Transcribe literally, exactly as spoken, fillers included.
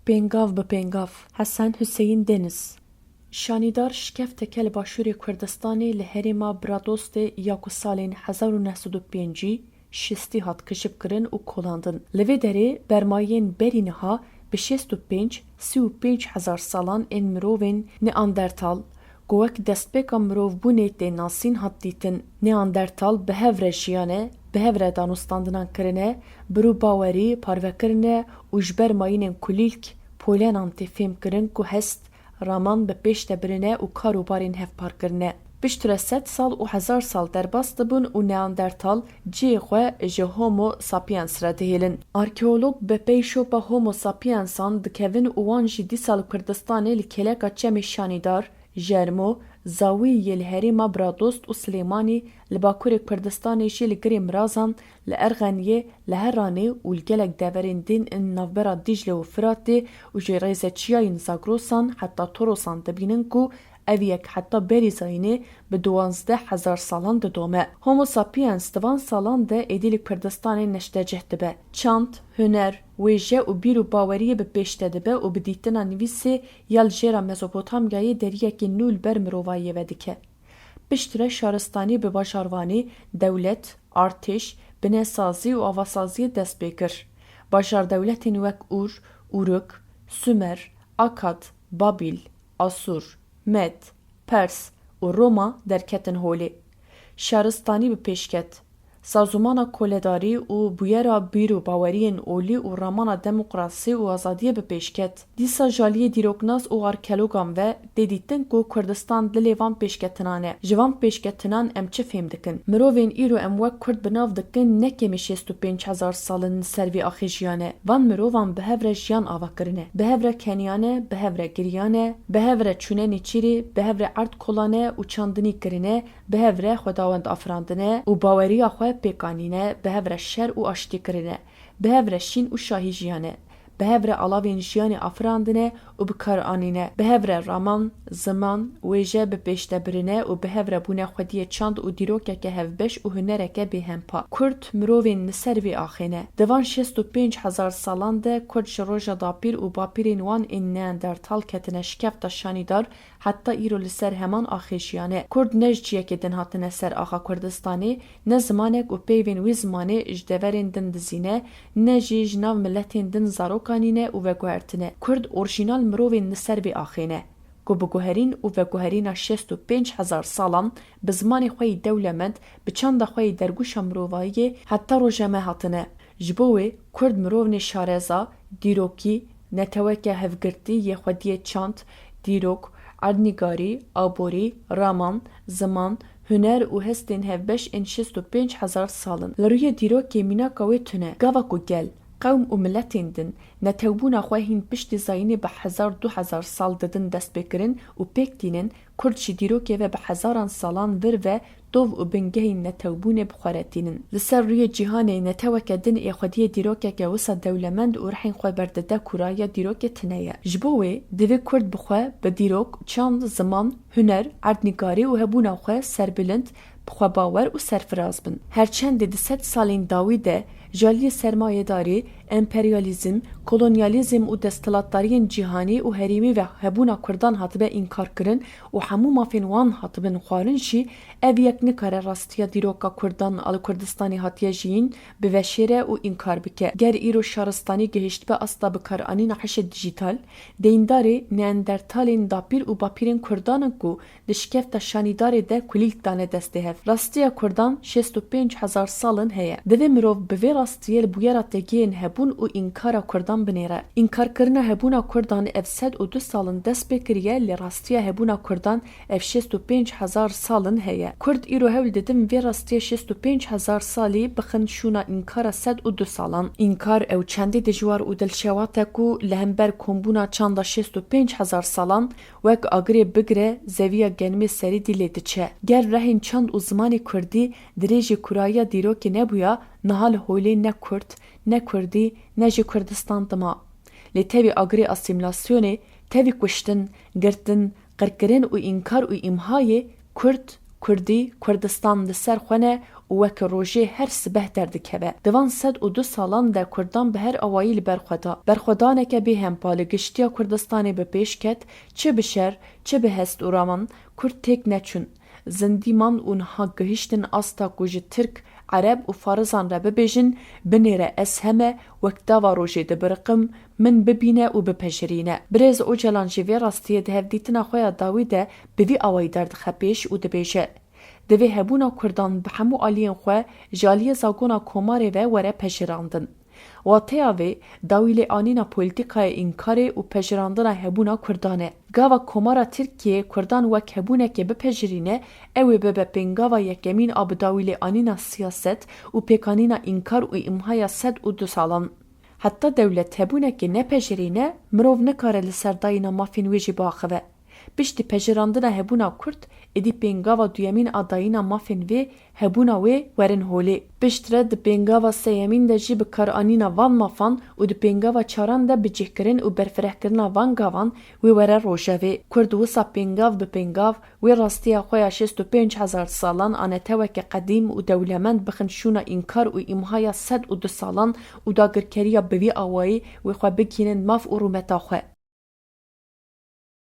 Pêngav bi pêngav, Hesen Huseyîn Deniz. Şanîdar şikefteke li Başûrê Kurdistanê li herêma Bradostê ya ku salên hezar û neh sed û pêncî şêstî hat kişifkirin û kolandin. Li vê derê bermayên berî niha bi şêst û pênc, sî û pênc hezar salan ên mirovên Neandertal, ku wek destpêka mirovbûnê tê nasîn, hat dîtin. Neandertal bi hev re jiyane, bi hev re danûstandinan kirine, birûbawerî parve kirine û ji ber mayînên kulîlk, polenan tê fêhm kirin ku hest, raman bi pêş de birine û kar û barên hevpar kirine. Piştre sed sal û hezar sal derbas dibûn û Neandertal cihê xwe ji Homo sapiens re dihêlin. Arkeolog bi pey şopa Homo sapiensan dikevin û wan jî dîsa li Kurdistanê li kêleka çemê Şanîdar, Jermo, Zawî yê li herêma Bradost û Silêmanî, li bakurê Kurdistanê jî li Girê Mirazan, li Erxeniyê, li Heranê û li gelek deverên din in navbera Dîcle û Firatê û ji rêzeçiyayên Zagrosan heta Torosan dibînin ku ev yek heta berî zayînê bi duwazdeh hezar salan didome. Homo sapiens di van salan de êdî li Kurdistanê neştecih dibe. Çand, huner, wêje û bîr û baweriyê bi pêş de dibe û bi dîtina nivîsê ya li jêra Mezopotamyayê deriyekê nû li ber mirovayiyê vedike. Piştre şaristanî bi bajarvanî, dewlet, artêş, binesazî û avasaziyê dest pê kir. Bajardewletên wek Ûr, Uruk, Sumer, Akad, Babîl, Asûr, Med, Pers û Roma derketin holê. Şaristanî bi pêş ket. Sazûmana koledarî û bûyera bîr û baweriyên olî û ramana demokrasî û azadiyê bi pêş ket. Dîsa ji aliyê dîroknas û arkeologan ve tê dîtin ku Kurdistan dilê van pêşketinan e. Ji van pêşketinan em çi fêm dikin? Mirovên îro em wek Kurd bi nav dikin ne kêmî şêst û pênc hezar sal in li ser vê axê jiyane. Van mirovan bi hev re jiyan ava kirine. Bi hev re keniyane, bi hev re giriyane, bi hev re çûne nêçîrê, bi hev re erd kolane û çandinî kirine, bi hev re xwedawend afirandine û baweriya xwe pêk anîne, bi hev re şer û aştî kirine, bi hev re şîn û şahî jiyane, bi hev re alavên jiyanê afirandine û bi kar anîne, bi hev re raman, ziman, wêje bi pêş de birine û bi hev re bûne xwediyê çand û dîrokeke hevbeş û hunereke bêhempa. Kurd mirovên li ser vê axê ne. Di van şêst û pênc hezar salan de Kurd ji roja dapîr û bapîrên wan ên Neandertal ketine şikefta Şanîdar, heta îro li ser heman axê jiyane. Kurd ne ji ciyekê din hatine ser axa Kurdistanê, ne zimanek û peyvên wî zimanê ji deverên din dizîne, ne jî ji nav miletên din zarok anîne û veguhertine. Kurd orjînal mirovên li ser vê axê ne, ku bi guherîn û veguherîna şêst û pênc hezar salan bi zimanê xwe yî dewlemend, bi çanda xwe yî dergûşa mirovayiyê heta roja me hatine. Ji bo wê Kurd mirovnê şareza, dîrokî, neteweke hevgirtî yê xwediyê çand, dîrok, erdnîgarî, aborî, raman, ziman, huner û hestên hevbeş ên şêst û pênc hezar sal in. Li rûyê dîrokê mînaka wê tune. Gava ku gel, qewm û miletên din netewbûna xwe hîn piştî zayînê bi hezar du hezar sal didin destpêkirin û pêk tînin, Kurd ji dîrokê ve bi hezaran salan vir ve tov û bingehên netewbûnê bi xwe re tînin. Li ser rûyê cîhanê neteweke din ê xwediyê dîrokeke wisa dewlemend û rihên xwe berdide kûraya dîrokê tune ye. Ji bo wê divê Kurd bi xwe, bi dîrok, çand, ziman, huner, erdnîgarî û hebûna xwe serbilind, bi xwe bawer û serfiraz bin. Her çendê di sed salên dawî de ji aliyê sermayedarî, emperyalîzm, kolonyalîzm û desthilatdariyên cîhanî û herêmî ve hebûna Kurdan hatibe înkarkirin û hemû mafên wan hatibin xwarin jî, ev yek nikare rastiya dîroka Kurdan a li Kurdistanê hatiye jiyîn biveşêre û înkar bike. Ger îro şaristanî gihiştibe asta bikaranîna hişê dîjîtal, deyndarê Neandertalên dapîr û bapîrên Kurdan in ku di şikefta Şanîdarê de kulîlk dane destê hev. Rastiya Kurdan şêst û pênc hezar sal in heye. Divê mirov bi vê rastiyê li bûyera têgihên hebûn û înkara Kurdan binêre. Înkarkirina hebûna Kurdan ev sed û du sal in dest pê kiriye, lê rastiya hebûna Kurdan ev şêst û pênc hezar sal in heye. Kurd îro hewl didin vê rastiyê şêst û pênc hezar salî bixin şûna înkara sed û du salan. Înkar ew çendî dijwar û dilşewat e ku li hember kombûna çanda şêst û pênc hezar salan wek agirê bigire zeviya genimê serî dî lê diçe. Ger rehên çand û zimanê kurdî dirêjî kûrayiya dîrokê nebûya, niha li holê ne kurd, ne kurdî, ne jî Kurdistan dima. Lê tevî agirê asîmlasyonê, tevî kuştin, girtin, qirkirin û înkar û îmhayê kurd, Kurdî, Kurdistan li ser xwe ne û weke rojê her sibeh derdikeve. Di van sed û du salan de Kurdan bi her awayî li ber xwe da. Berxwedaneke bêhempa li giştiya Kurdistanê bi pêş ket, çi bi şer, çi bi hest û raman, Kurd têk neçûn. Zindî man û niha gihiştin asta ku ji Tirk, Ereb û Farizan re bibêjin, binêre ez heme wek dava rojê dibiriqim, min bibîne û bipejirîne. Birêz Ocalan jî vê rastiyê di hevdîtina xwe ya dawî de bi vî awayî derdixe pêş û dibêje, divê hebûna Kurdan bi hemû aliyên xwe ji aliyê zagona Komarê ve were pejirandin. Wateya vê, dawîlêanîna polîtîkaya înkarê û pejirandina hebûna Kurdan e. Gava Komara Tirkiyê Kurdan wek hebûnekê bipejirîne, ew ê bibe pêngava yekemîn a bi dawîlêanîna siyaset û pêkanîna înkar û îmhaya sed û du salan. Heta dewlet hebûnekê nepejirîne, mirov nikare li ser dayîna mafên wê jî biaxive. Piştî pejirandina hebûna Kurd, êdî pêngava duyemîn a dayîna mafên vê, hebûna wê werin holê. Piştre di pêngava sêyemîn de jî bi karanîna van mafan û di pêngava çaran de bicihkirin û berfirehkirina van gavan wê were rojevê. Kurd wisa pêngav bi pêngav wê rastiya xwe ya şêst û pênc hezar salan a neteweke qedîm û dewlemend bixin şûna înkar û îmhaya sed û du salan û dagirkeriya bi vî awayî wê xwe bigihînin maf û rûmeta xwe.